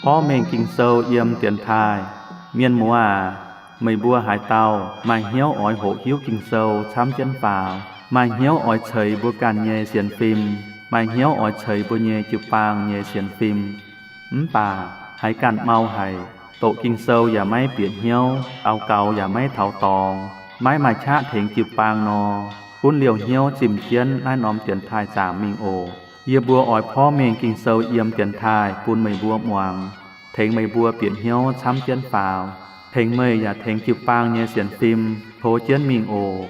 Porv mengh Ging-Sou yiem dienx taaih. Mienh muoz aac, meih mbuo haaix dauh maaih hnyouv oix hoqc hiuv Ging-Sou camv jienv faaux, maaih hnyouv oix ceix mbuo ganh nyei sienx fim, maaih hnyouv oix ceix mbuo nyei jiu-baang nyei sienx fim, mv baac haiz ganh mau haic, doqc Ging-Sou yaac maiv bieqc hnyouv, daux gaux yaac maiv taux dorngx, maiv maaih qaqv tengx jiu-baang nor, gunv liouh hnyouv zimh jienv naaiv norm dienx taaih zaangc mingh oc. Yie mbuo oix porv mengh Ging-Sou yiem dienx taaih bun meih mbuo muangx, tengx meih mbuo bieqc hnyouv camv jienv faaux, tengx meih yaac tengx jiu-baang nyei sienx fim tov jienv mingh oc.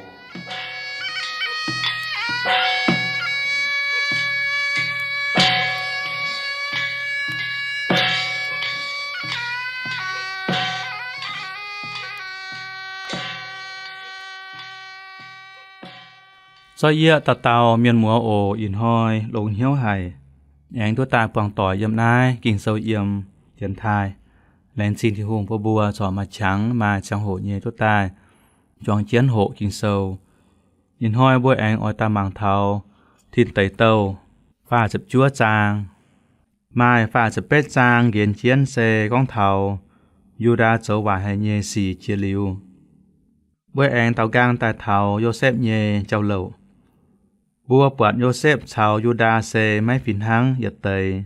Zorqv yie dauh dauh mienh muoz oc, ih hnoi longx hnyouv haic, aengx duqv daaih buangh doic yiem naaiv Ging-Sou yiem dienx taaih. Laengz zingh Tin-Hungh bun mbuo corc maaih qangx maaih ziangh hoc nyei duqv daaih juangc jienv hoqc Ging-Sou. Ih hnoi mbuo aengx oix daaih mangc taux Tin Deic Douh faah ziepc juov zaang. Maaih faah ziepc betv zaang nqenx jienv se gorngv taux Yu^ndaa zoux waaic haic nyei sic jiex liuz. Mbuo aengx daaux nqaang daaih taux Yosepv nyei jauv-louc. Mbuo buatc Yosepv caux Yu^ndaa se maiv fih hnangv yietc deix.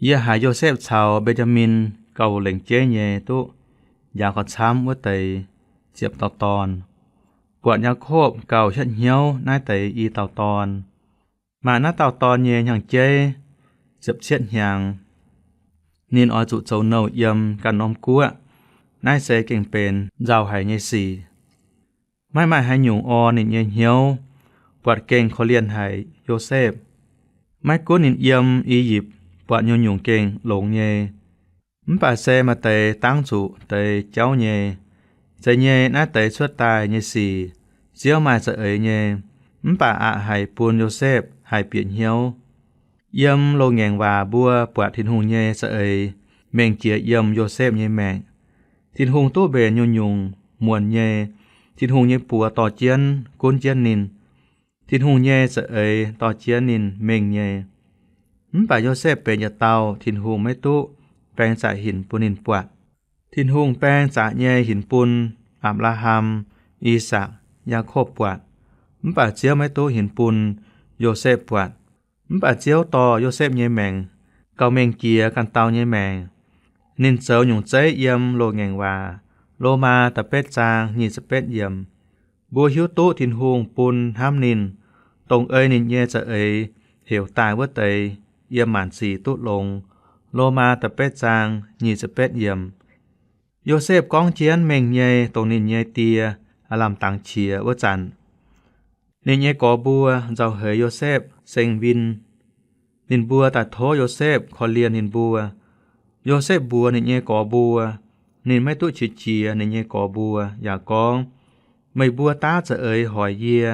Yie haiz Yosepv caux Mben^yaa^min gauh lengc jeiv nyei duqv njaaux gauh camv wuov deix ziepc dauh dorn. Buatc Yaakopv gauh hietv hnyouv naaiv deix i dauh dorn. Maaih naaiv dauh dorn nyei hnyangx-jeiv ziepc cietv hnyangx. Ninh oix zuqc zoux nouh yiem ganh norm guoqv. Naaiv se gengh benx nzauh haic nyei sic. Maiv maaih haaix nyungc orn ninh nyei hnyouv, buatc gengh korv-lienh haic Yosepv. Maiv gunv ninh yiem I^yipv buatc nyungc-nyungc gengh longx nyei, mv baac se maaih deix dangv zuqc deix jauv nyei. Zeiz nyei, naaiv deix cuotv daaih nyei sic Ziouv maaih za'eix nyei, mv baac aqc haic bun Yosepv haih bieqc hnyouv. Yiem loz-ngaengc waac mbuo buatc Tin-Hungh nyei za'eix mengh jiex yiem Yosepv nyei maengc. Tin-Hungh duqv mbenc nyungc-nyungc muonc nyei. Tin-Hungh nyei buoz dorh jienv gunv jienv ninh. Tin-Hungh nyei za'eix dorh jienv ninh mengh nyei. Mv baac Yosepv benx yietc dauh Tin-Hungh maiv duqv baeng zaqc hinc bun ninh buatc. Tin-Hungh baeng zaqc nyei hinc bun Apc^laa^ham, I^sakc, Yaakopv buatc, mv baac Ziouv maiv duqv hinc bun Yosepv buatc. Mv baac Ziouv dorh Yosepv nyei maengc gauh mengh jiex ganh dauh nyei maengc. Ninh zoux nyungc zeiv yiem loz-ngaengc waac. Lomaa da'betv zaang nyic ziepc betv yiemc. Mbuo hiuv duqv Tin-Hungh bun hnamv ninh, dongh ei ninh nyei za'eix heuc daaih wuov deix, yiem maanc sic duqv longx. Lomaa da'betv zaang nyic ziepc betv yiemc. Yosepv gorngv jienv mengh nyei dongh ninh nyei die aav lamh dangx qiex wuov zanc, ninh nyei gorx mbuo nzauh heix Yosepv seng win. Ninh mbuo daaih tov Yosepv korv-lienh ninh mbuo. Yosepv mbuox ninh nyei gorx mbuo, ninh maiv duqv qiex jiez ninh nyei gorx mbuo yaac gorngv, meih mbuo daav za'eix hoic yie,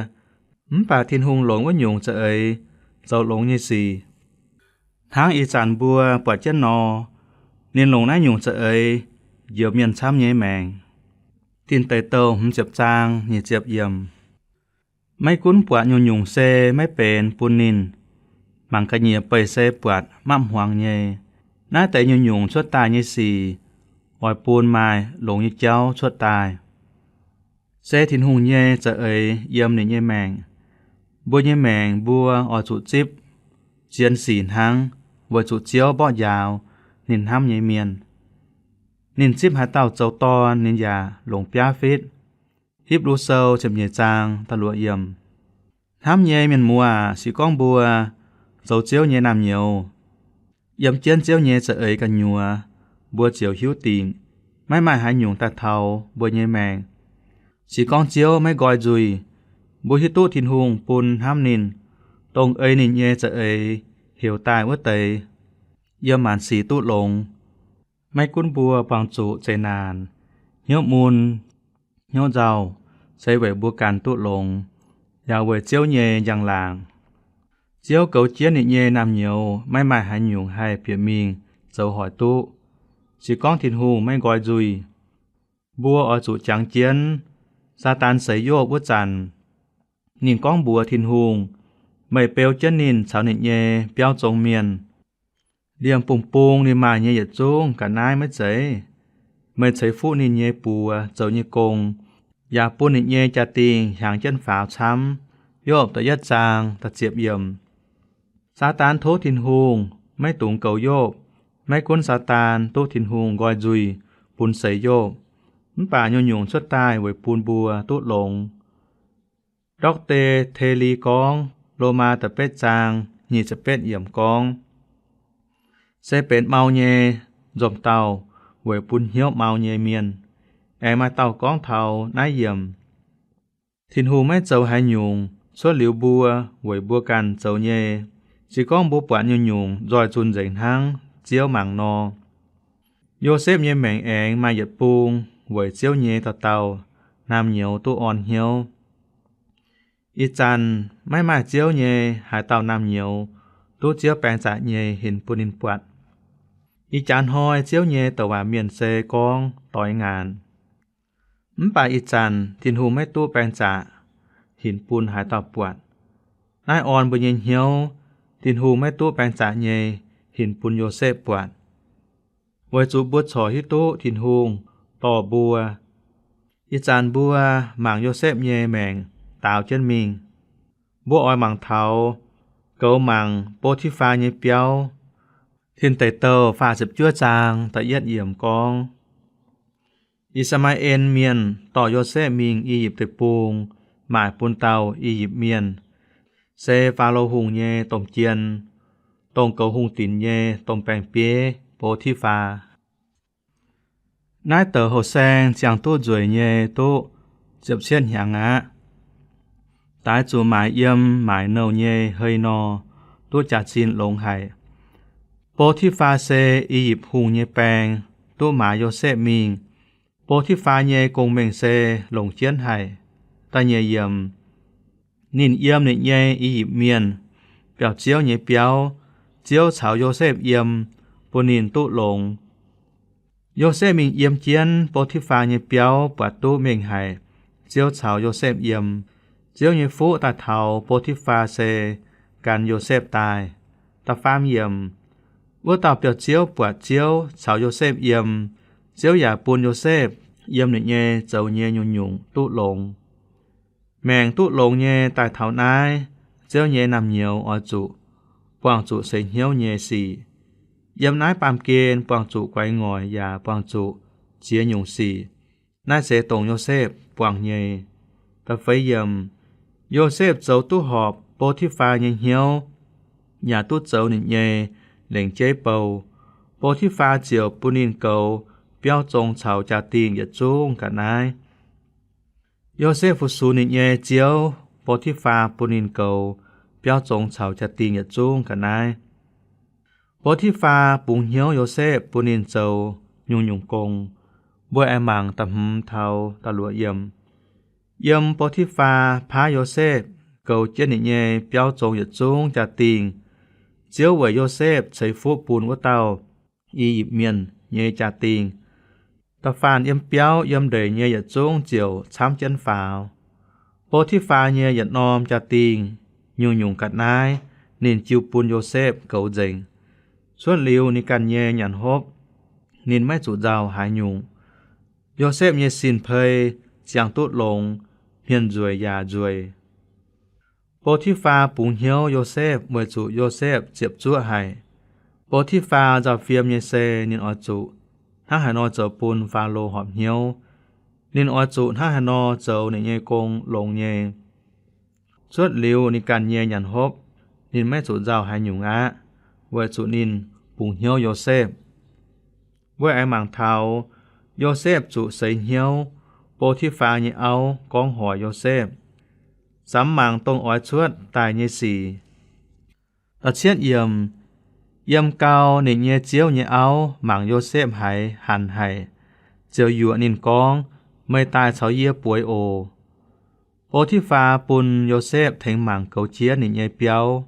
mv baac Tin-Hungh longc wuov nyungc za'eix zoux longx nyei sic. Hnangv ih zanc mbuo buatc jienv nor, ninh longc naaiv nyungc za'eix njoux mienh camv nyei maengc. Tin Deic Douh hmz ziepc zaang nyic ziepc yiemc. Maiv gunv buatc nyungc-nyungc se maiv benx bun ninh. Mangc ga'nyiec beic se buatc mapv hmuangx nyei. Naaiv deix nyungc-nyungc cuotv daaih nyei sic oix bun maaih longx nyei jauv cuotv daaih. Se Tin-Hungh nyei za'eix yiem ninh nyei maengc. Mbuo nyei maengc mbuo oix zuqc zipv zien sic hnangv, weic zuqc Ziouv mborqv njaaux ninh hnamv nyei mienh. Ninh zipv haaix dauh zoux dorn, ninh yaac longc biaav fitv. Hipv^lu Sou ziepc nyeic zaang da'luoqc yiemc. Hnamv nyei mienh muoz aac, se gorngv mbuo zoux Ziouv nyei naamh nyouz, yiem jienv Ziouv nyei za'eix gu'nyuoz, mbuo ziouc hiuv dingc maiv maaih haaix nyungc daaih taux mbuo nyei maengc. Se gorngv Ziouv maiv nqoi nzuih, mbuo hiuv duqv Tin-Hungh bun hnamv ninh, dongh ei ninh nyei za'eix heuc daaih wuov deix, yiem maanc sic duqv longx. Maiv gunv mbuo buangh zuqc zeqc naanc, hnyouv mun, hnyouv nzauh, se weic mbuo ganh duqv longx, yaac weic Ziouv nyei njang-laangc. Ziouv goux jienv ninh nyei naamh nyouz maiv maaih haaix nyungc haih bieqc mingh zoux hoic duqv, se gorngv Tin-Hungh maiv nqoi nzuih. Mbuo oix zuqc jangx jienv Saadaan seix Yopv wuov zanc, Ninh gorngv mbuox Tin-Hungh, Meih beu jienv ninh caux ninh nyei biauv zong mienh. Liemh bung bung ninh maaih nyei yietc zungv ga'naaiv maiv zeiz? Meih ceix fuqv ninh nyei buoz zoux nyei gong, yaac bun ninh nyei jaa-dingh hiaangx jienv faaux camv. Yopv da'yietv zaang da'ziepc yiemc. Saadaan tov Tin-Hungh maiv dungx goux Yopv. Maiv gunv Saadaan duqv Tin-Hungh nqoi nzuih bun seix Yopv, mv baac nyungc-nyungc cuotv daaih weic bun mbuo duqv longx. Ndokc dei Te Li gorngv, Lomaa da'betv zaang nyic ziepc betv yiemc gorngv, Se benx mau nyei nzomc dauh weic bun hnyouv mau nyei mienh. Aengx maaih dauh gorngv taux naaiv yiemc, Tin-Hungh maiv zoux haaix nyungc cuotv liuz mbuo weic mbuo ganh zoux nyei. Se gorngv mbuo buatc nyungc-nyungc nzoih zunh nzengc hnangv Ziouv mangc nor, Yosepv nyei maengc aengx maaih yietc bung weic Ziouv nyei dauh dauh naamh nyouz duqv orn hnyouv. Ih zanc maiv maaih Ziouv nyei haaix dauh naamh nyouz duqv Ziouv baeng zaqc nyei hinc bun ninh buatc. Ih jaax hnoi Ziouv nyei douc waac mienh se gorngv doix ngaanc. Mv baac ih zanc Tin-Hungh maiv duqv baeng zaqc hinc bun haaix dauh buatc. Naaiv orn mbuo nyei hnyouv, Tin-Hungh maiv duqv baeng zaqc nyei hinc bun Yosepv buatc, weic zuqc mbuo corc hiuv duqv Tin-Hungh dorh mbuo. Ih zanc mbuo mangc Yosepv nyei maengc daaux jienv mingh. Mbuo oix mangc taux goux mangc Bo^ti^faa nyei biauv. Tin Deic Douh faah ziepc juov zaang da'yietv yiemc gorngv, I^saa^maa^en Mienh dorh Yosepv mingh I^yipv Deic-Bung maaic bun dauh I^yipv Mienh, se Faalo Hungh nyei domh jien, dongh goux hungh dinc nyei domh baeng-bieiv Bo^ti^faa. Naaiv douc houh saeng ziangh duqv nzueic nyei duqv ziepc cietv hnyangx aqv. Daix zuqc maaic yiem maaic nouh nyei hei nor, duqv jaax-zinh longx haic. Bo^ti^faa se I^yipv Hungh nyei baeng, duqv maaiz Yosepv mingh. Bo^ti^faa nyei gong-mengh se longc jienv haic. Da'nyeic yiemc, ninh yiem ninh nyei I^yipv Mienh biauv-ziouv nyei biauv. Ziouv caux Yosepv yiem, bun ninh duqv longx. Yosepv mingh yiem jienv Bo^ti^faa nyei biauv buatc duqv mengh haic. Ziouv caux Yosepv yiem. Ziouv nyei fuqv daaih taux Bo^ti^faa se gan Yosepv daaih. Da'faam yiemc, wuov dauh biauv-ziouv buatc Ziouv caux Yosepv yiem, Ziouv yaac bun Yosepv yiem ninh nyei zoux nyei nyungc-nyungc duqv longx. Maengc duqv longx nyei daaih taux naaiv, Ziouv nyei naamh nyouz oix zuqc buangh zuqc seix hnyouv nyei sic. Yiem naaiv baamh gen buangh zuqc guaix ngoic yaac buangh zuqc ziex nyungc sic. Naaiv se dongh Yosepv buangh nyei. Da'feix yiemc, Yosepv zoux duqv horpc Bo^ti^faa nyei hnyouv, yaac duqv zoux ninh nyei lengc jeiv bou. Bo^ti^faa ziouc bun ninh goux biauv zong caux jaa-dingh yietc zungv ga'naaiv. Yosepv fu-sux ninh nyei ziouv, Bo^ti^faa bun ninh goux biauv zong caux jaa-dingh yietc zungv ga'naaiv. Bo^ti^faa bungx hnyouv Yosepv bun ninh zoux nyungc-nyungc gong. Mbuo aengx mangc da'hmz taux da'luoqc yiemc. Yiem Bo^ti^faa paaiv Yosepv goux jienv ninh nyei biauv zong yietc zungv jaa-dingh, Ziouv weic Yosepv ceix fuqv bun wuov dauh I^yipv Mienh nyei jaa-dingh. Da'faanh yiem biauv yiem ndeic nyei yietc zungv ziouc camv jienv faaux. Bo^ti^faa nyei yietc norm jaa-dingh nyungc-nyungc ga'naaiv ninh jiu bun Yosepv goux nzengc. Cuotv liuz ninh ganh nyei nyanc hopv, ninh maiv zuqc nzauh haaix nyungc. Yosepv nyei sin-pei ziangh duqv longx, hmien nzueic yaac nzueic. Bo^ti^faa bungx hnyouv Yosepv weic zuqc Yosepv ziepc zuoqv haic. Bo^ti^faa nzauh fiem nyei se ninh oix zuqc hnangv haaix nor zoux bun Faalo horpc hnyouv. Ninh oix zuqc hnangv haaix nor zoux ninh nyei gong longx nyei. Cuotv liuz ninh ganh nyei nyanc hopv, ninh maiv zuqc nzauh haaix nyungc aqv, weic zuqc ninh bungx hnyouv Yosepv. Mbuo aengx mangc taux Yosepv zuqc seix hnyouv Bo^ti^faa nyei auv gorngv hoic Yosepv. Samx mangc dongh oix cuotv daaih nyei sic. Da'cietv yiemc, yiem gau ninh nyei ziouv nyei auv mangc Yosepv haiz hanc haic, ziouc yuoqc ninh gorngv, Meih daaih caux yie bueix oc. Bo^ti^faa bun Yosepv tengx mangc goux jienv ninh nyei biauv.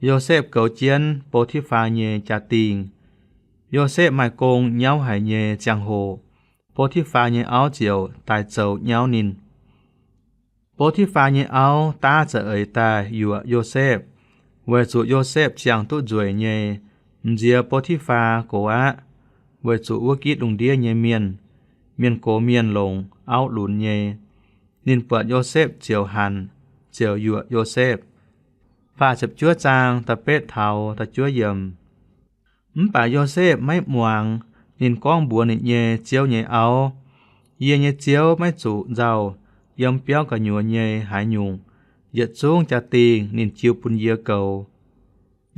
Yosepv goux jienv Bo^ti^faa nyei jaa-dingh. Yosepv maaih gong nyauv haic nyei ziangh hoc, Bo^ti^faa nyei auv ziouc daaih zoux nyauv ninh. Bo^ti^faa nyei auv daav za'eix daaih yuoqc Yosepv, weic zuqc Yosepv ziangh duqv nzueic nyei, m'nziex Bo^ti^faa gox aqv, weic zuqc wuov gitv lungh ndiev nyei mienh, mienh gox mienh longc auv lunx nyei. Ninh buatc Yosepv ziouc hanc, ziouc yuoqc Yosepv. Faah ziepc juov zaang da'betv taux da'juov yiemc. Mv baac Yosepv maiv muangx. Ninh gorngv mbuox ninh nyei ziouv nyei auv, Yie nyei ziouv maiv zuqc nzauh. Yiem biauv gu'nyuoz nyei haaix nyungc, yietc zungv jaa-dingh ninh jiu bun yie goux.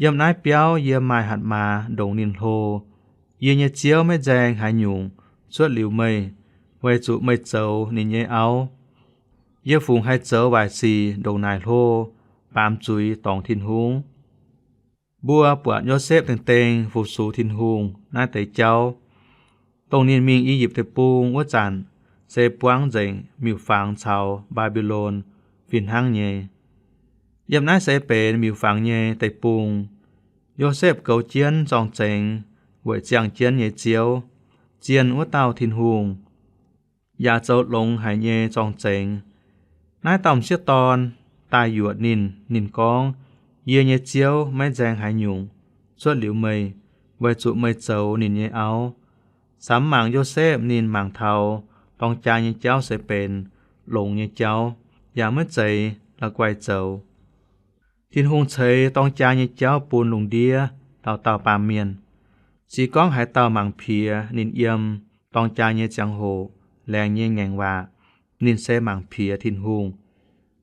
Yiem naaiv biauv yie maaih hatc maaz ndongc ninh hlo. Yie nyei ziouv maiv nzaeng haaix nyungc cuotv liuz meih, weic zuqc meih zoux ninh nyei auv. Yie fungc haih zoux waaic sic ndongc naaic hlo, baamz zuiz dorngc Tin-Hungh? Mbuo buatc Yosepv dengh dengh fu-sux Tin-Hungh naaiv deix jauv. Dongh ninh mingh I^yipv Deic-Bung wuov zanc, se buangv nzengc miuc-fangx caux Mbaa^mbi^lon fih hnangv nyei. Yiem naaiv se benx miuc-fangx nyei deic-bung. Yosepv goux jienv zorng-zengx weic ziangh jienv nyei ziouv, zien wuov dauh Tin-Hungh, yaac zoux longx haic nyei zorng-zengx. Naaiv dauh m'sieqv dorn daaih yuoqc ninh. Ninh gorngv, Yie nyei ziouv maiv nzaeng haaix nyungc cuotv liuz meih, weic zuqc meih zoux ninh nyei auv. Samx mangc Yosepv, ninh mangc taux dorng jaa nyei jauv se benx longx nyei jauv, yaac maiv zeiz la'guaih zoux. Tin-Hungh ceix dorng jaa nyei jauv bun lungh ndiev dauh dauh baamh mienh. Se gorngv haaix dauh mangc piex ninh yiem dorng jaa nyei ziangh hoc laengz nyei ngaengc waac, ninh se mangc piex Tin-Hungh.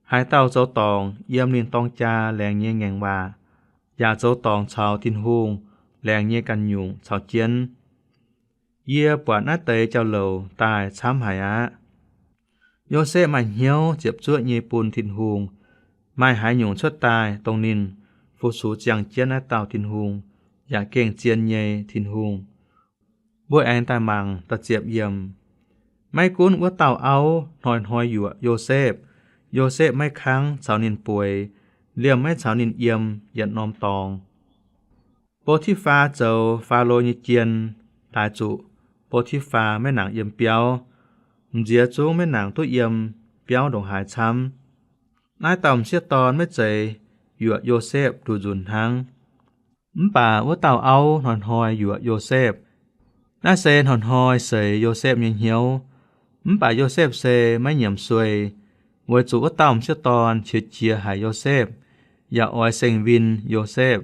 Haaix dauh zoux dorngc yiem ninh dorng jaa laengz nyei ngaengc waac, yaac zoux dorngc caux Tin-Hungh laengz nyei ganh nyungc caux jienv. Yie buatc naaiv deix jauv-louc daaih camv haic aqv. Yosepv maaih hnyouv ziepc zuoqv nyei bun Tin-Hungh. Maaih haaix nyungc cuotv daaih dongh ninh fu-sux ziangh jienv naaiv dauh Tin-Hungh yaac gengh zien nyei Tin-Hungh? Mbuo aengx daaih mangc da'ziepc yiemc. Maiv gunv wuov dauh auv hnoi-hnoi yuoqc Yosepv, Yosepv maiv kangv caux ninh bueix, liemh maiv caux ninh yiem yietc norm dorngx. Bo^ti^faa zoux Faalo nyei jien, laaix zuqc Bo^ti^faa maiv nangc yiem biauv. M'nziex zungv maiv nangc duqv yiem biauv ndongc haaix camv. Naaiv dauh m'sieqv dorn maiv zeiz yuoqc Yosepv nduqc nzunc hnangv. Mv baac wuov dauh auv hnoi-hnoi yuoqc Yosepv. Naaiv se hnoi-hnoi seix Yosepv nyei hnyouv. Mv baac Yosepv se maiv nyiemc suei, weic zuqc wuov dauh m'sieqv dorn qiex jiez haic Yosepv, yaac oix seng-win Yosepv.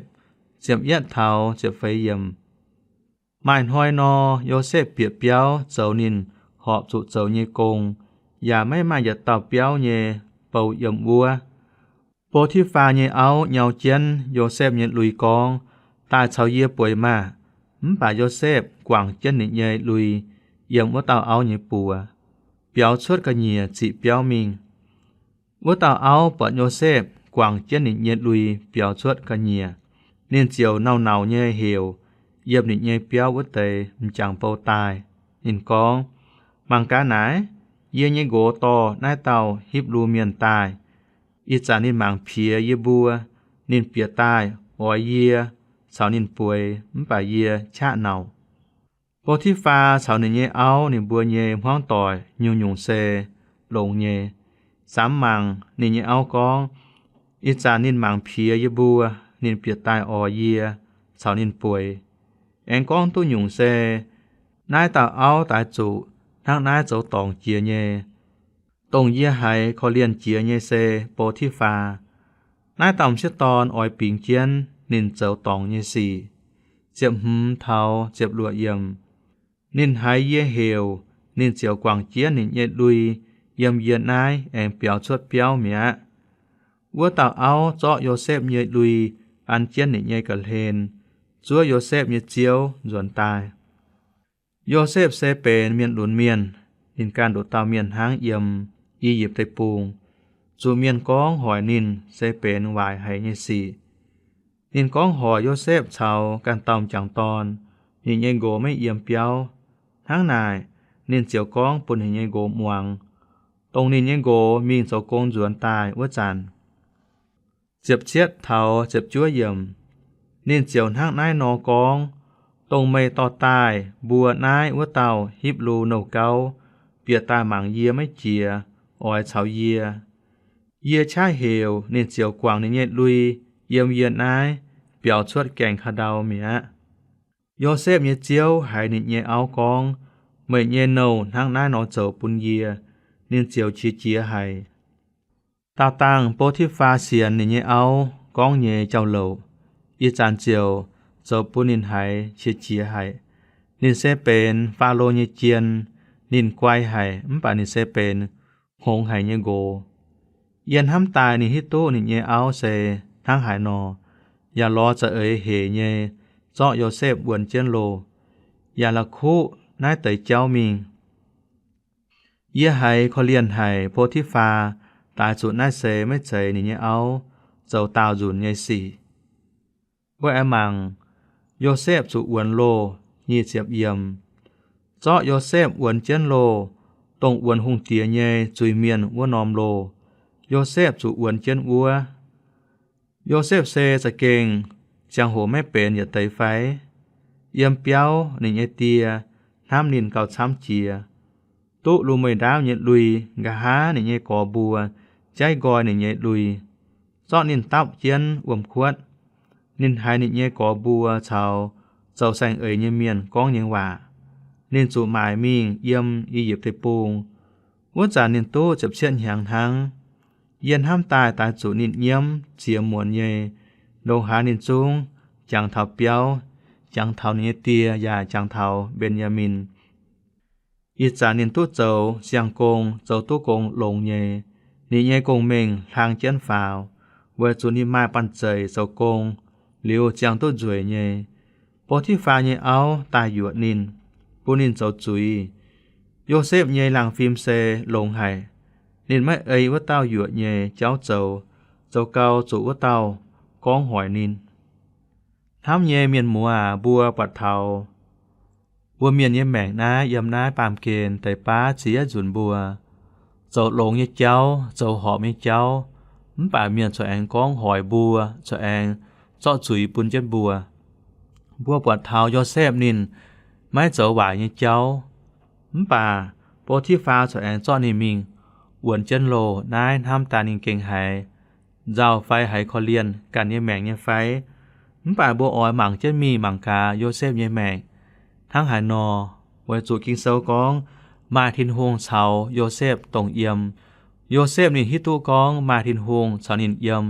Ziepc yietv taux ziepc feix yiemc. Maaih hnoi nor, Yosepv bieqc biauv zoux ninh horpc zuqc zoux nyei gong, yaac maiv maaih yietc dauh biauv nyei bou yiem wuov. Bo^ti^faa nyei auv nyau jienv Yosepv nyei lui gorngv, Daaih caux yie bueix maah! Mv baac Yosepv guangc jienv ninh nyei lui yiem wuov dauh auv nyei buoz, biaux cuotv ga'nyiec ziqc biauv mingh. Wuov dauh auv buatc Yosepv guangc jienv ninh nyei lui biaux cuotv ga'nyiec, ninh ziouc nauc-nauc nyei heuc yiem ninh nyei biauv wuov deix m'jangc bou daaih. Ninh gorngv, Mangc gaax naaic, yie nyei nqox dorh naaiv dauh Hipv^lu Mienh daaih. Ih zanc ninh mangc piex yie mbuo. Ninh bieqc daaih oix yie caux ninh bueix, mv baac yie qaqv nauc. Bo^ti^faa caux ninh nyei auv ninh mbuo nyei hmuangv doic nyungc-nyungc se longx nyei. Samx mangc ninh nyei auv gorngv, Ih zanc ninh mangc piex yie mbuo, ninh bieqc daaih oix yie caux ninh bueix. Aengx gorngv duqv nyungc se, naaiv dauh auv daaih zuqc hnangv naaiv zoux dorngc jiex nyei. Dongh yie haiz korv-lienh jiex nyei se Bo^ti^faa. Naaiv dauh m'sieqv dorn oix bingx jienv ninh zoux dorngc nyei sic. Ziepc hmz taux ziepc luoqc yiemc. Ninh haiz yie heuc, ninh ziouc guangc jienv ninh nyei lui yiem yie naaiv aengx biaux cuotv biauv mi'aqv. Wuov dauh auv zorqv Yosepv nyei lui an jienv ninh nyei ga'hlen, zuov Yosepv nyei ziouv nzuonx daaih. Yosepv se benx mienh lunx mienh. Ninh ganh nduqc dauh mienh hnangv yiem I^yipv Deic-Bung. Zuqc mienh gorngv hoic ninh se benx waaic haic nyei sic. Ninh gorngv hoic Yosepv caux ganh dauh m'jangc dorn, ninh nyei nqox maiv yiem biauv. Hnangv naaic, ninh ziouc gorngv bun ninh nyei nqox muangx, dongh ninh nyei nqox mingh zoux gong nzuonx daaih wuov zanc. Ziepc cietv taux ziepc juov yiemc. Ninh ziouc hnangv naaiv nor gorngv, Dongh meih dorh daaih mbuo naaiv wuov dauh Hipv^lu nouh gauv bieqc daaih mangc yie maiv jiex, oix caux yie Yie qaqv heuc ninh ziouc guangc ninh nyei lui yiem yie naaiv biaux cuotv gaengh ka'ndau mi'aqv. Yosepv nyei ziouv haiz ninh nyei auv gorngv, Meih nyei nouh hnangv naaiv nor zoux bun yie. Ninh ziouc qiex jiez haic. Daauh dangh Bo^ti^faa sienx ninh nyei auv gorngv nyei jauv-louc, ih zanc ziouc zoux bun ninh haiz qiex jiez haic. Ninh se benx Faalo nyei jien. Ninh guai haic mv baac ninh se benx hngongx haic nyei nqox. Yie hnamv daaih ninh hiuv duqv ninh nyei auv se hnangv haaix nor, yaac lorz za'eix hec nyei zorqv Yosepv wuonx jienv loh, yaac la'kuqv naaiv deix jauv mingh. Yie haiz korv-lienh haic Bo^ti^faa daaix zuqc naaiv se maiv zeiz ninh nyei auv zoux daauh nzunc nyei sic. Mbuo aengx mangc Yosepv zuqc wuonx loh, nyic ziepc yiemc. Zorqv Yosepv wuonx jienv loh, dongh wuonx hungh diex nyei zuiz-mienh wuov norm loh, Yosepv zuqc wuonx jienv wuov. Yosepv se za'gengh ziangh hoc maiv benx yietc deix fai? Yiem biauv ninh nyei die hnamv ninh gauh camv jiex. Duqv lu mueiz ndaauv nyei lui, nqa'haav ninh nyei gorx mbuo jaiv nqoi ninh nyei lui, zorqv ninh dapv jienv wuom-kuotv. Ninh haiz ninh nyei gorx mbuo caux zoux saeng-eix nyei mienh gorngv nyei waac. Ninh zuqc maaic mingh yiem I^yipv Deic-Bung. Wuov zanc ninh duqv ziepc cietv hnyangx hnangv. Yie hnamv daaih daaih zuqc ninh nyiemv ziex muonz nyei, ndongc haaix ninh zungv jangx taux biauv, jangx taux ninh nyei die yaac jangx taux Mben^yaa^min. Ih zanc ninh duqv zoux siang-gong, zoux duqv gong longx nyei. Ninh nyei gong-mengh hlang jienv faaux, weic zuqc ninh maaih banh zeic zoux gong liuz ziangh duqv nzueic nyei. Bo^ti^faa nyei auv daaih yuoqc ninh, bun ninh zoux zuiz. Yosepv nyei laangh fim se longx haic. Ninh maiv ei wuov dauh yuoqc nyei jauv zoux, zoux gau zuqc wuov dauh gorngv hoic ninh. Hnamv nyei mienh muoz aac, mbuo buatc taux mbuo mienh nyei maengc naaiv yiem naaiv baamh gen deix baav ziex nzunc mbuo zoux longx nyei jauv, zoux horpc nyei jauv, mv baac mienh corc aengx gorngv hoic mbuo, corc aengx zorqv zuiz bun jienv mbuo. Mbuo buatc taux Yosepv ninh maiv zoux waaic nyei jauv, mv baac Bo^ti^faa corc aengx zorqv ninh mingh wuonx jienv loh. Naaiv hnamv daaih ninh gengh haiz nzauh fai haiz korv-lienh ganh nyei maengc nyei fai? Mv baac mbuo oix mangc jienv mingh mangc gaax Yosepv nyei maengc hnangv haaix nor, weic zuqc Ging-Sou gorngv maaih Tin-Hungh caux Yosepv dongh yiem. Yosepv ninh hiuv duqv gorngv maaih Tin-Hungh caux ninh yiem.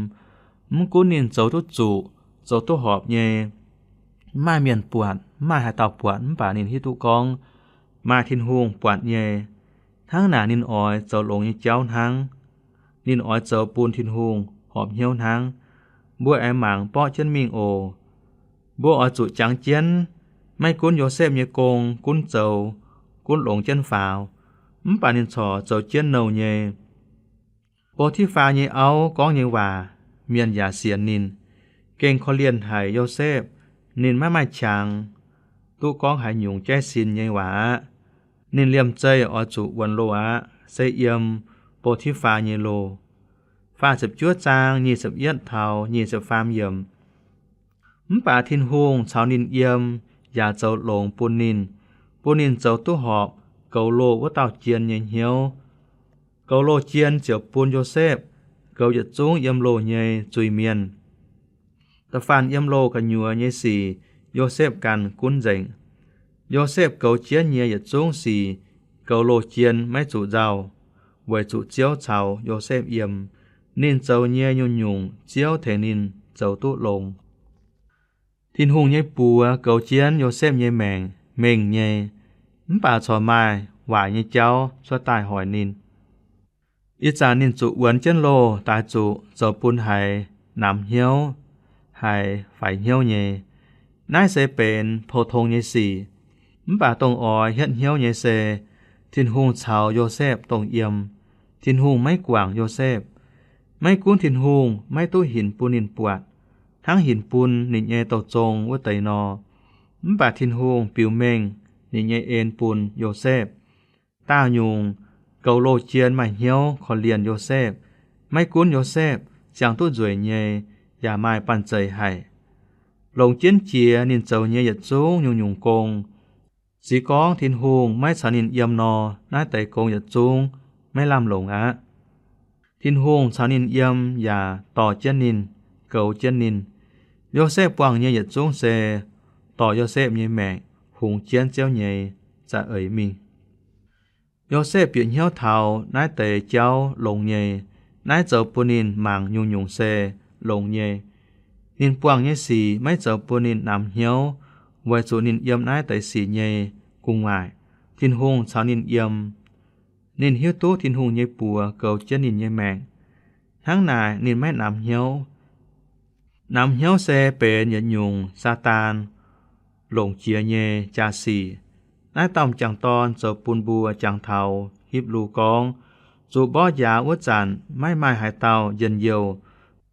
Mv gunv ninh zoux duqv zuqc, zoux duqv horpc nyei, mv maaih mienh buatc, mv maaih haaix dauh buatc, mv baac ninh hiuv duqv gorngv maaih Tin-Hungh buatc nyei. Hnangv naaic ninh oix zoux longx nyei jauv hnangv. Ninh oix zoux bun Tin-Hungh horpc hnyouv hnangv. Mbuo aengx mangc borqv jienv mingh oc. Mbuo oix zuqc jangx jienv, maiv gunv Yosepv nyei gong gunv zoux, gunv longx jienv faaux, mv baac ninh corc zoux jienv nouh nyei. Bo^ti^faa nyei auv gorngv nyei waac, mienh yaac sienx ninh, gengh korv-lienh haic Yosepv. Ninh maiv maaih qangx duqv gorngv haaix nyungc jaiv sin nyei waac aqv. Ninh liemh zeih oix zuqc wuonx loh aqv, se yiem Bo^ti^faa nyei loh. Faah ziepc juov zaang nyic ziepc yietv taux nyic ziepc faam yiemc. Mv baac Tin-Hungh caux ninh yiem, yaac zoux longx bun ninh, bun ninh zoux duqv horpc goux loh wuov dauh jien nyei hnyouv. Goux loh jien ziouc bun Yosepv goux yietc zungv yiem loh nyei zuiz-mienh. Da'faanh yiem loh gu'nyuoz nyei sic, Yosepv ganh gunv nzengc. Yosepv goux jienv nyei yietc zungv sic, goux loh jien maiv zuqc nzauh, weic zuqc Ziouv caux Yosepv yiem. Ninh zoux nyei nyungc-nyungc Ziouv tengx ninh zoux duqv longx. Tin-Hungh nyei buoz goux jienv Yosepv nyei maengc mengh nyei, mv baac corc maaih waaic nyei jauv cuotv daaih hoic ninh. Ih zanc ninh zuqc wuonx jienv loh daaih zuqc zoux bun haiz namx hnyouv, haiz faix hnyouv nyei. Naaiv se benx pou-tong nyei sic. Mv baac dongh oix hietv hnyouv nyei se, Tin-Hungh caux Yosepv dongh yiem. Tin-Hungh maiv guangc Yosepv. Maiv gunv Tin-Hungh maiv duqv hinc bun ninh buatc, hnangv hinc bun ninh nyei douh zong wuov deix nor, mv baac Tin-Hungh biux mengh ninh nyei en bun Yosepv. Daauh nyungc, goux loh jien maaih hnyouv korv-lienh Yosepv. Maiv gunv Yosepv ziangh duqv nzueic nyei, yaac maaih banh zeic haic. Longc jienv jiex ninh zoux nyei yietc zungv nyungc-nyungc gong. Se gorngv Tin-Hungh maiv caux ninh yiem nor, naaiv deix gong yietc zungv maiv lamh longc aqv. Tin-Hungh caux ninh yiem yaac dorh jienv ninh, goux jienv ninh. Yosepv buangh nyei yietc zungv se dorh Yosepv nyei maengc hungx jienv Ziouv nyei za'eix mingh. Yosepv bieqc hnyouv taux naaiv deix jauv longx nyei. Naaiv zoux bun ninh mangc nyungc-nyungc se longx nyei. Ninh buangh nyei sic maiv zoux bun ninh namx hnyouv, weic zuqc ninh yiem naaiv deix sic nyei gu'nguaaic, Tin-Hungh caux ninh yiem. Ninh hiuv duqv Tin-Hungh nyei buoz goux jienv ninh nyei maengc. Hnangv naaic ninh maiv namx hnyouv. Namx hnyouv se benx yietc nyungc Saadaan longc jiex nyei jaa-sic. Naaiv dauh m'jangc dorn zoux bun mbuo jangx taux Hipv^lu gorngv, zuqc mborqv njaaux wuov zanc maiv maaih haaix dauh njien-youh,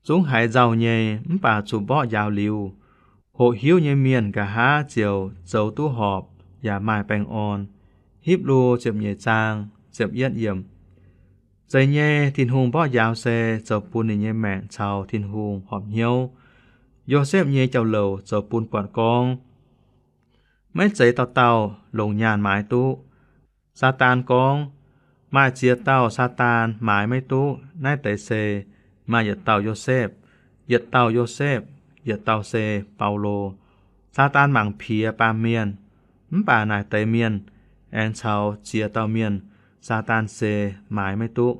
zungv haiz nzauh nyei. Mv baac zuqc mborqv njaaux liuz, hoqc hiuv nyei mienh nqa'haav ziouc zoux duqv horpc yaac maaih baengh orn. Hipv^lu ziepc nyeic zaang ziepc yietv yiemc. Zeiz nyei, Tin-Hungh mborqv njaaux se zoux bun ninh nyei maengc caux Tin-Hungh horpc hnyouv. Yosepv nyei jauv-louc zoux bun buatc gorngv, maiv zeiz dauh dauh longc nyaanh maaiz duqv. Saadaan gorngv, maaih ziex dauh Saadaan maaiz maiv duqv. Naaiv deix se maaih yietc dauh Yosepv, yietc dauh Yosepv, yietc dauh se Baulo. Saadaan mangc piex baamh mienh, mv baac naaic deix mienh aengx caux ziex dauh mienh Saadaan se maaiz maiv duqv.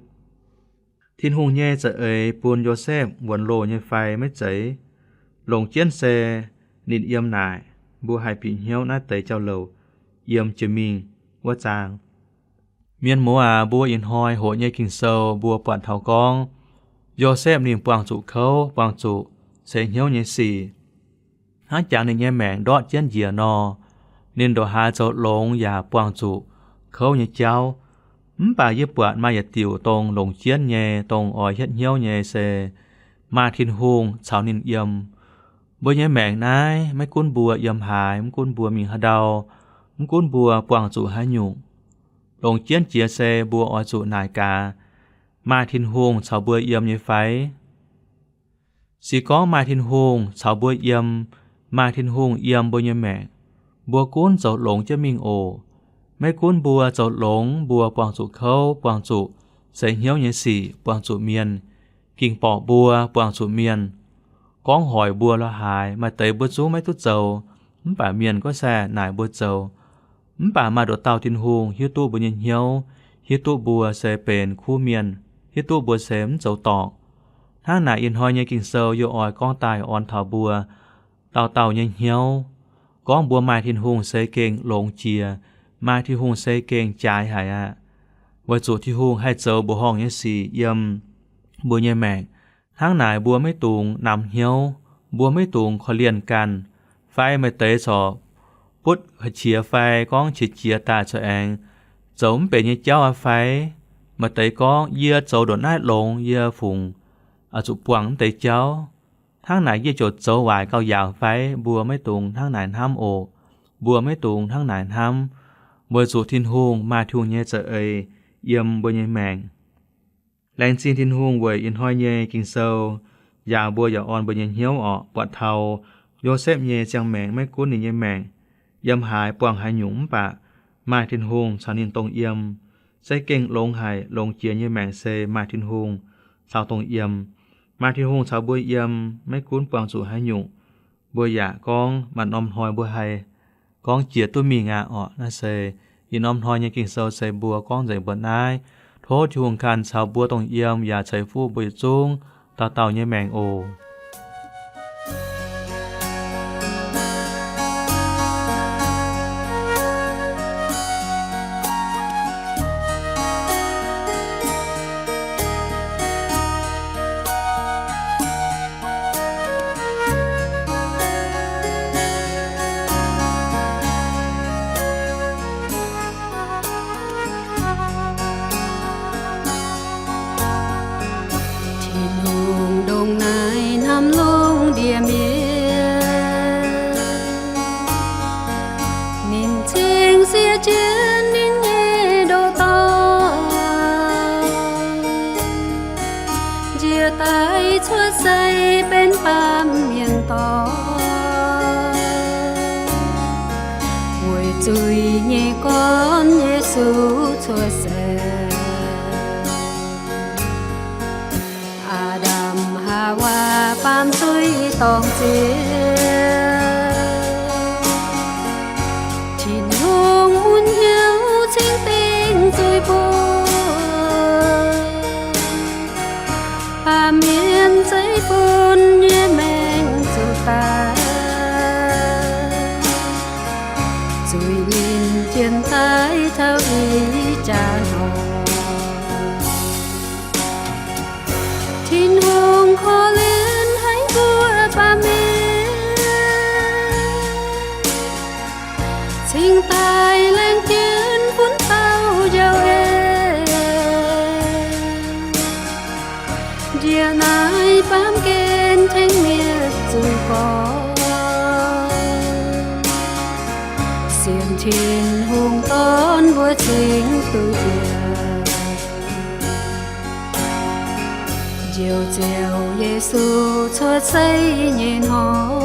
Tin-Hungh nyei za'eix bun Yosepv wuonx loh nyei fai maiv zeiz? Longc jienv se ninh yiem naaic. Mbuo haih bieqc hnyouv naaiv deix jauv-louc yiem jiex mingh wuov zaang. Mienh muoz aac, mbuo ih hnoi hoqc nyei Ging-Sou mbuo buatc taux gorngv, Yosepv ninh buangh zuqc kouv, buangh zuqc seix hnyouv nyei sic. Hnangv jangx ninh nyei maengc ndortv jienv njiec nor, ninh ndongc haaix zoux longx yaac buangh zuqc kouv nyei jauv. Mv baac yie buatc maaih yietc diuc dongh longc jienv nyei, dongh oix hietv hnyouv nyei se maaih Tin-Hungh caux ninh yiem. Mbuo nyei maengc naaiv, maiv gunv mbuo yiem haaix, maiv gunv mbuo mingh haaix ndau, maiv gunv mbuo buangh zuqc haaix nyungc, longc jienv jiex se mbuo oix zuqc naaic gaax, maaih Tin-Hungh caux mbuo yiem nyei fai? Se gorngv maaih Tin-Hungh caux mbuo yiem, maaih Tin-Hungh yiem mbuo nyei maengc, mbuo gunv zoux longx jienv mingh oc. Maiv gunv mbuo zoux longx, mbuo buangh zuqc kouv, buangh zuqc seix hnyouv nyei sic, buangh zuqc mienh ging borqc mbuo, buangh zuqc mienh gorngv hoic mbuo lorz haaix, maaih deix mbuo zungv maiv duqv zoux, mv baac mienh gorngv se naaic mbuo zoux. Mv baac maaih nduqc dauh Tin-Hungh hiuv duqv mbuo nyei hnyouv, hiuv duqv mbuo se benx kuv mienh, hiuv duqv mbuo se mv zoux dorngc. Hnangv naaic ih hnoi nyei Ging-Sou yie oix gorngv daaih orn taux mbuo dauh dauh nyei hnyouv. Gorngv mbuo maaih Tin-Hungh se gengh longx jiex, maaih Tin-Hungh se gengh jaaix haic aqv. Weic zuqc Tin-Hungh haih zoux mbuoqc horngh nyei sic yiem mbuo nyei maengc. Hnangv naaic mbuo maiv dungx namx hnyouv, mbuo maiv dungx korv-lienh ganh, fai maaih deix corc butv qiex fai gorngv qiex jiez daaih corc aengx zoux mv benx nyei jauv aqv fai? Maaih deix gorngv, yie zoux ndongc naaiv longx, yie fungc zuqc buangh mv deix jauv. Hnangv naaic yie ziouc zoux waaic gauh yaauc fai? Mbuo maiv dungx hnangv naaic hnamv oc. Mbuo maiv dungx hnangv naaic hnamv, weic zuqc Tin-Hungh maaih Tin-Hungh nyei za'eix yiem mbuo nyei maengc. Laengz zingh Tin-Hungh weic ih hnoi nyei Ging-Sou njaaux mbuo yaac orn mbuo nyei hnyouv orqc. Buatc taux Yosepv nyei ziangh maengc, maiv gunv ninh nyei maengc yiem haaix, buangh haaix nyungc, mv baac maaih Tin-Hungh caux ninh dongh yiem. Se gengh longx haic, longx jiex nyei maengc se maaih Tin-Hungh caux dongh yiem. Maaih Tin-Hungh caux mbuo yiem, maiv gunv buangh zuqc haaix nyungc, mbuo yaac gorngv maaih norm hnoi mbuo haih gorngv jiex duqv mingh aqv orqc. Naaiv se ih norm hnoi nyei Ging-Sou se mbuo gorngv nzengc mbuo naaiv. Tov Tin-Hungh ganh caux mbuo dongh yiem yaac ceix fuqv mbuo yietc zungv dauh dauh nyei maengc oc. Tin-Hungh ndongc naaiv hnamv longx ndie-mienh, ninh cingx siev jienv ninh nyei ndoh dorn, njiec daaih cuotv seix benx baamh mienh dorn, weic zuiz nyei gorn Yesu cuotv seix. zuiz dorngc ziex. Tin-Hungh mun hnyouv cingx dingh zuiz bun baamh mienh zeiv-fun nyei maengc zuqc daic. Zuiz-lingc jien daiv taux ih jaax nor. Tin-Hungh korv-lienh haiz mbuo baamh mienh cingx daaih laengz jienv funx dauh njoux eix. Njiec naaiv baamh gen tengx mietc zuiz gorx, sienx Tin-Hungh dorn mbuo cingx duqv njoux. Njoux Ziouv Yesu cuotv seix nyei hnoi,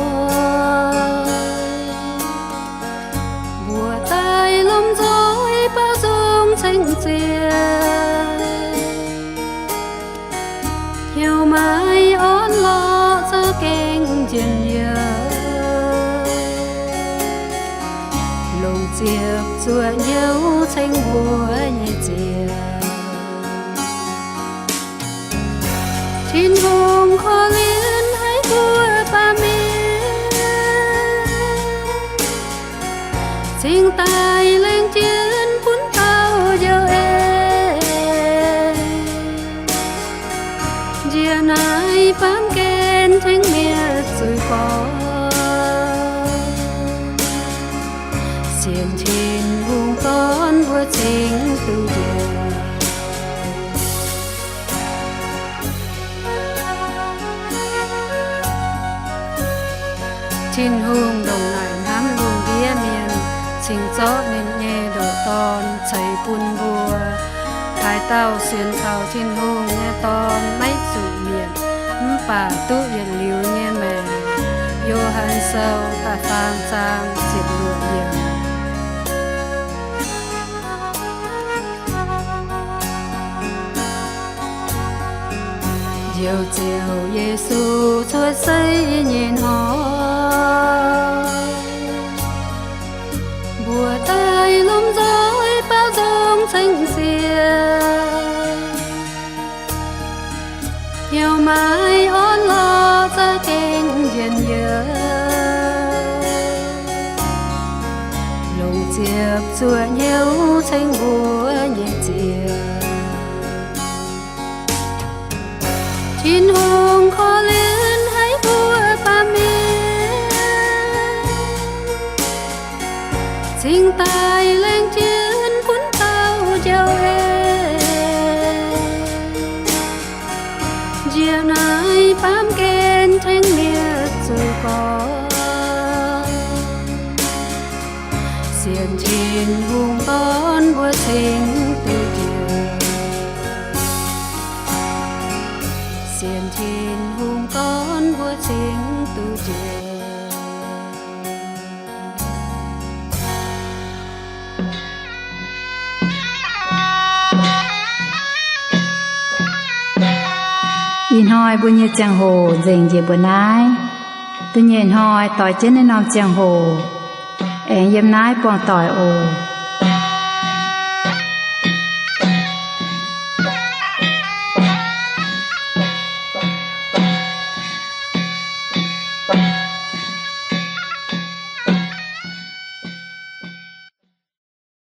mbuo daaih lomh nzoih baaux nzung ceng ziec, heuc maaiz orn-lorqc za'gengh njien-youh, longc ziepc zuoqc hnyouv ceng mbuo nyei ziec. Tin-Hungh korv-lienh haiz mbuo baamh mienh cingx daaih laengz jienv funx dauh njoux eix. Njiec naaiv baamh gen tengx mietc zuiz gorx, sienx Tin-Hungh dorn mbuo cingx duqv njoux. Tin-Hungh ndongc naaic hnamv lungh ndiev mienh, cingx zorqv ninh nyei ndoqc Dorn ceix bun mbuo. Haaix dauh sienx kaux Tin-Hungh nyei Dorn maiv zuqc mietc, mv baac duqv yietc liuz nyei maengc. Yo^han Sou da'faam zaang ziepc luoqc yiemc. Njoux Ziouv Yesu cuotv seix nyei hnoi, mbuo daaih lomh nzoih baaux nzung ceng ziec, heuc maaiz orn-lorqc za'gengh njien-youh, longc ziepc zuoqc hnyouv ceng mbuo nyei ziec. Tin-Hungh korv-lienh haiz mbuo baamh mienh cingx daaih laengz jienv funx dauh njoux eix. Njiec naaiv baamh gen tengx mietc zuiz gorx, sienx Tin-Hungh dorn mbuo cingx duqv njoux. Sienx Tin-Hungh dorn mbuo cingx duqv njoux. Ih hnoi mbuo nyei ziangh hoc nzengc njiec mbuo naaiv. Da'nyeic hnoi doix jienv naaiv norm ziangh hoc, aengx yiem naaiv buangh doic oc.